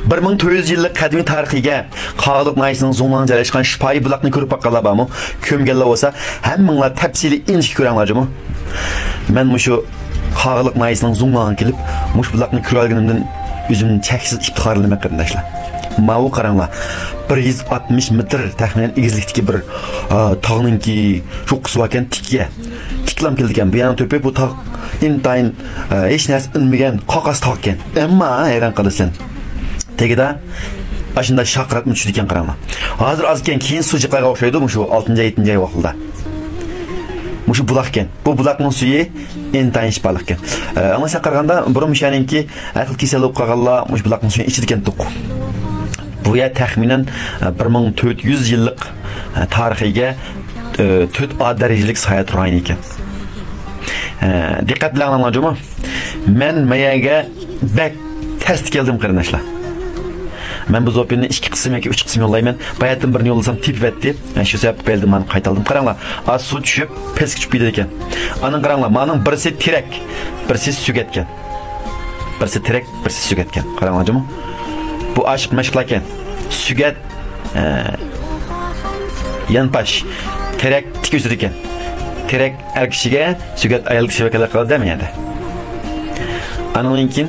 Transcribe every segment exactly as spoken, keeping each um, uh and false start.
بىر مىڭ تۆت يۈز يىللىق قەدىمىي تارىخىي ئىگە قاغىلىق ناھىيىسىنىڭ زۇڭلىڭىدا جايلاشقان شىپايى بۇلاقنى كۆرۈپ باققانلار بارمۇ؟ كۆرمىگەنلەر بولسا، ھەممىڭلار تەپسىلىي ئىنچىكە كۆرۈڭلار جۇمۇ. مەن مۇشۇ قاغىلىق ناھىيىسىنىڭ زۇڭلىڭىغا كېلىپ، مۇشۇ بۇلاقنى كۆرۈۋالغىنىمدىن ئۆزۈمنى چەكسىز ئىپتىخارلىنىمەن، قېرىنداشلار. ماۋۇ قاراڭلار، بىر يۈز ئاتمىش مېتىر تەخمىنەن ئېگىزلىكتىكى بىر، ئا، تاغنىڭكى چوققىسى باركەن، تىككە. تىكلام كېلىدىكەن. بۇ يەرنىڭ تۆپى، بۇ تاغ ئىنتايىن، ئا، ھېچ نەرسە ئۈنمىگەن قاقاس تاغكەن. ئەمما ھەيران قالىسەن. تېگىدە ئاشۇنداق شارقىراتما چۈشىدىكەن، قاراڭلار. ھازىر ئازكەن، كېيىن سۇ جىقلارغا ئوخشايدۇ، مۇشۇ ئالتىنچى ئاي، يەتتىنچى ئاي ۋاقتىدا. مۇشۇ بۇلاقكەن. بۇ بۇلاقنىڭ سۈيى ئىنتايىن شىپالىقكەن. ئە، ئاڭلاشقا قارىغاندا، بۇرۇن مۇشۇ يەرنىڭكى ھەر خىل كېسەل بولۇپ قالغانلار مۇشۇ بۇلاقنىڭ سۈيىنى ئىچىدىكەنتۇق. بۇ يەر تەخمىنەن، ئە، بىر مىڭ تۆت يۈز يىللىق، ئە، تارىخىي ئىگە، ئە، تۆت ئا دەرىجىلىك ساياھەت رايونى ئىكەن. ئە، دىققەت بىلەن ئاڭلاڭلار جۇمۇ. مەن ما يەرگە بەك تەستە كەلدىم، قېرىنداشلار. مەن بۇ زوپىننى ئىككى قىسىم ياكى ئۈچ قىسىم يوللايمەن. باياتتىن بىرنى يوللىسام تېپىۋەتتى. مەن شۇ سەۋەبكە بەلدىم مانا قايتالدىم. قاراڭلار، ئاز سۇ چۈشۈپ، پەسكە چۈشۈپ كېتىدىكەن. ئاندىن قاراڭلار، مانىڭ بىرسى تېرەك، بىرسى سۆگەتكەن. بىرسى تېرەك، بىرسى سۆگەتكەن. قاراڭلار جۇمۇ. بۇ ئاشىق مەشۇقلاركەن. سۆگەت، ئە، يانپاش. تېرەك تىك ئۆسىدىكەن. تېرەك ئەر كىشىگە، سۆگەت ئايال كىشى ۋەكالەت قىلىدۇ دەم يەردە. ئانىڭدىن كېيىن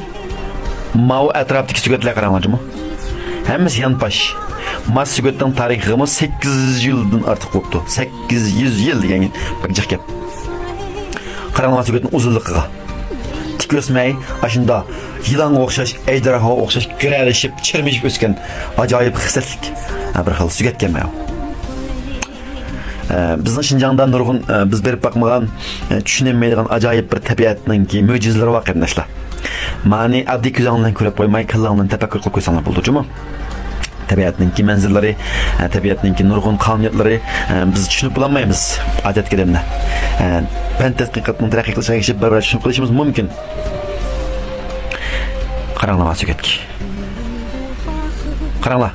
ماۋۇ ئەتراپتىكى سۆگەتلەر قاراڭلار جۇمۇ. ھەممىسى يانپاش. ما سۆگەتنىڭ تارىخىغىمۇ سەككىز يۈز يىلدىن ئارتۇق بوپتۇ. سەككىز يۈز يىل دېگەن بىر جىق گەپ. قاراڭلار سۆگەتنىڭ ئۇزۇنلۇقىغا. تىك ئۆسمەي، ئاشۇنداق يىلانغا ئوخشاش، ئەجدىھاغا ئوخشاش گىرەلىشىپ، چىرمىشىپ ئۆسكەن ئاجايىپ خىسلەتلىك، ھە، بىر خىل سۆگەتكەن ماۋۇ. ئە، بىزنىڭ شىنجاڭدا نۇرغۇن، ئە، بىز بېرىپ باقمىغان، ئە، چۈشىنەلمەيدىغان ئاجايىپ بىر تەبىئەتنىڭكى مۆجىزىلىرى بار، قېرىنداشلار. مانى ئاددىي كۆزۈڭ بىلەن كۆرۈپ قويماي، كاللاڭ بىلەن تەپەككۇر قىلىپ قويساڭلار بولىدۇ جۇمۇ. تەبىئەتنىڭكى مەنزىرىلىرى، ئە، تەبىئەتنىڭكى نۇرغۇن قانۇنىيەتلىرى، ئە، بىز چۈشىنىپ بولالمايمىز ئادەتتىكى ئادەملەر. ئە، پەن تەتقىقاتنىڭ تەرەققىي قىلىشىغا ئەگىشىپ بىر-بىر چۈشىنىپ قېلىشىمىز مۇمكىن. قاراڭلار مانا سۆگەتكە. قاراڭلار.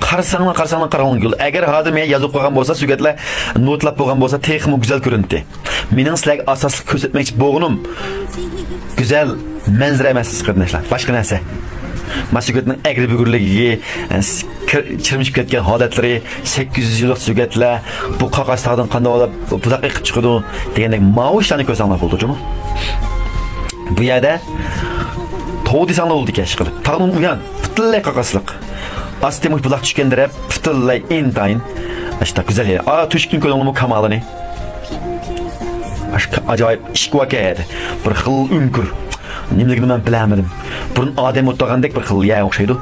قارىساڭلار، قارىساڭلار، قاراڭلار گۈل. ئەگەر ھازىر مەن يازىپ قويغان بولسا، سۆگەتلەر نوتىلاپ بولغان بولسا، تېخىمۇ گۈزەل كۆرۈنەتتى. مېنىڭ سىلەرگە ئاساسلىق كۆرسەتمەكچى بولغىنىم گۈزەل مەنزىرە ئەمەس، قېرىنداشلار. باشقا نەرسە. ما سۆگەتنىڭ ئەگرى-بۈگرىلىكى، ئە، س-، كىر-، چىرمىشىپ كەتكەن ھالەتلىرى، سەككىز يۈز يىللىق سۆگەتلەر، بۇ قاقاس تاغدىن قانداق بولۇپ بۇلاق ئېقىپ چىقىدۇ دېگەندەك ماۋۇ ئىشلارنى كۆرسەڭلار بولىدۇ جۇمۇ. بۇ يەردە تاغ دېسەڭلار بولىدىكەن، ئىشقىلىپ. تاغنىڭ ئۇيان پۈتۈنلەي قاقاسلىق. ئاستى مۇشۇ بۇلاق چۈشكەن تەرەپ پۈتۈنلەي ئىنتايىن ئاشتا گۈزەل يەر. ئا، تۆشۈكتىن كۆرۈڭلارمۇ كامالىنى. ئاشۇ ئاجايىپ ئىشىك باركەن يەردە. بىر خىل ئۆڭكۈر. نېمىلىكىنى مەن بىلەلمىدىم. بۇرۇن ئادەم ئولتۇرغاندەك بىر خىل يەر ئوخشايدۇ.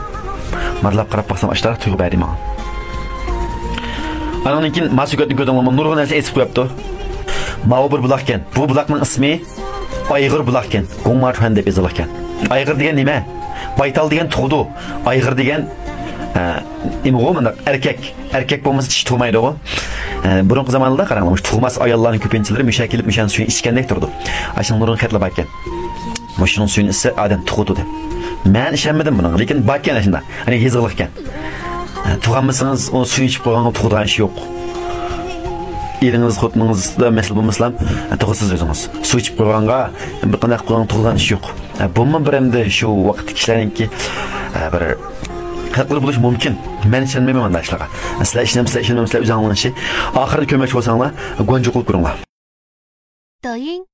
مارىلاپ قاراپ باقسام، ئاشتاراق تۇيغۇ بەردى ماڭا. ئانىڭدىن كېيىن ما سۆگەتنى كۆردۈڭلارمۇ؟ نۇرغۇن نەرسە ئېسىپ قويۇپتۇ. ماۋۇ بىر بۇلاقكەن. بۇ بۇلاقنىڭ ئىسمى ئايغىر بۇلاقكەن. گوڭماتۈەن دەپ يېزىلىدىكەن. ئايغىر دېگەن نېمە؟ بايتال دېگەن تۇغدۇ. ئايغىر دېگەن، ئە، نېمىغۇ مۇنداق ئەركەك. ئەركەك بولمىسا چىشى تۇغمايدىغۇ. ئە، بۇرۇنقى زامانلاردا قاراڭلار، مۇشۇ تۇغماس ئاياللارنىڭ كۆپىنچىلىرى مۇشۇ يەرگە كېلىپ مۇشۇنىڭ سۈيىنى ئىچكەندەك تۇرىدۇ. ئاشۇنىڭ نۇرغۇن خەتلىرى باركەن. مۇشۇنىڭ سۈيىنى ئىچسە ئادەم تۇغىدۇ دەپ. مەن ئىشەنمىدىم بۇنىڭغا، لېكىن باركەن ئاشۇنداق. يەنى يېزىقلىقكەن. ئە، تۇغالمىسىڭىز، ئۇ سۈيىنى ئىچىپ قويغانغا تۇغىدىغان ئىش يوق. ئېرىڭىز، خوتۇنىڭىزدا مەسىلە بولمىسىلا، ئە، تۇغىسىز ئۆزىڭىز. سۇ ئىچىپ قويغانغا، بىر قانداق قىلغانغا تۇغىدىغان ئىش يوق. ئە، بۇمۇ بىر ئەمدى شۇ ۋاقىتتىكى كىشىلەرنىڭكى، ئە، بىر خەتلىرى بولۇشى مۇمكىن. مەن ئىشەنمەيمەن مۇنداق ئىشلارغا. سىلەر ئىشىنەمسىلەر، ئىشەنمەمسىلەر، ئۆزۈڭلارنىڭ ئىشى. ئاخىرىدا كۆرمەكچى بولساڭلار، گۇەنجۇ قىلىپ كۆرۈڭلار. 抖音、